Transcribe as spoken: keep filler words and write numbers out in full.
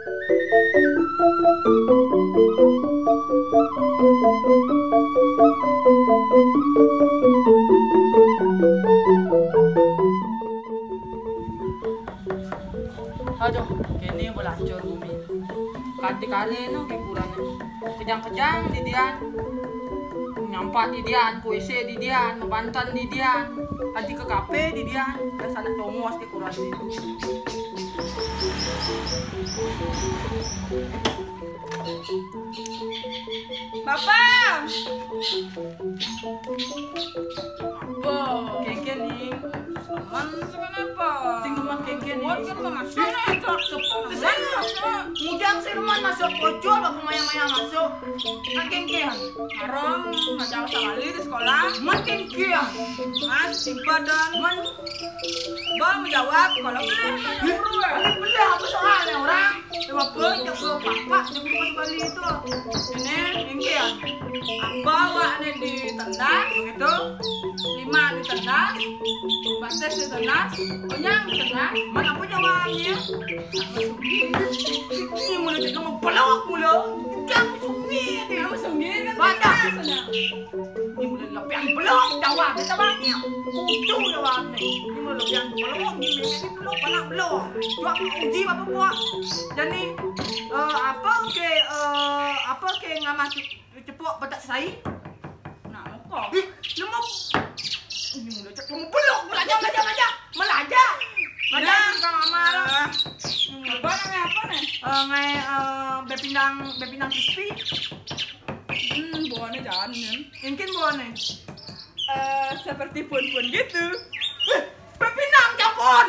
Aduh, kene belancur bumi. Kate kare no ke kurane. Kejang-kejang didian. Nyampat didian, kuese didian, bantan didian. Adi ke kape didian. Biasa nak tomos ke kurane. Bapak. Bo. Kengken ni. Man, kenapa? Sing man kengken ni. Wan kan masuk. Masuk. Ngujang sing man masuk pojol, apa maya-maya masuk. Nak kengken. Arong, macam sekali di sekolah. Man kengken. Man, simpan dan. Man. Bang jawab, kalau boleh, guru. Boleh apa soalnya orang? Coba pun, coba papak, coba masuk Bali itu. Ini, mungkin. Bawa nih di tendas, begitu. Lima di tendas, batas di tendas, kenyang di tendas. Mana apa jawabnya? Ini mulai jadi nama pelawak mula. Jangan sungi dia. Jangan sungi kan. Batas. Ini mulai lepian belum jawab, dia jawabnya. Kudu jawab ni. Ini mulai lepian belum, ini, ini belum, anak belum. Jawab uji apa buat. Jadi, eh, apa ke, eh, apa ke ngamah cepuk petak sai? Nak muka. Ih, lemak. Ini mulai cek lemak belum. Belajar, belajar, belajar. Belajar. Belajar. Nah, kang Amar. Eh, apa namanya, apa nih? Eh, ngai, eh, bepindang, bepindang crispy. Hmm, buahnya jangan, kan? Mungkin buahnya. Eh, seperti pun-pun gitu. Eh, bepindang campur.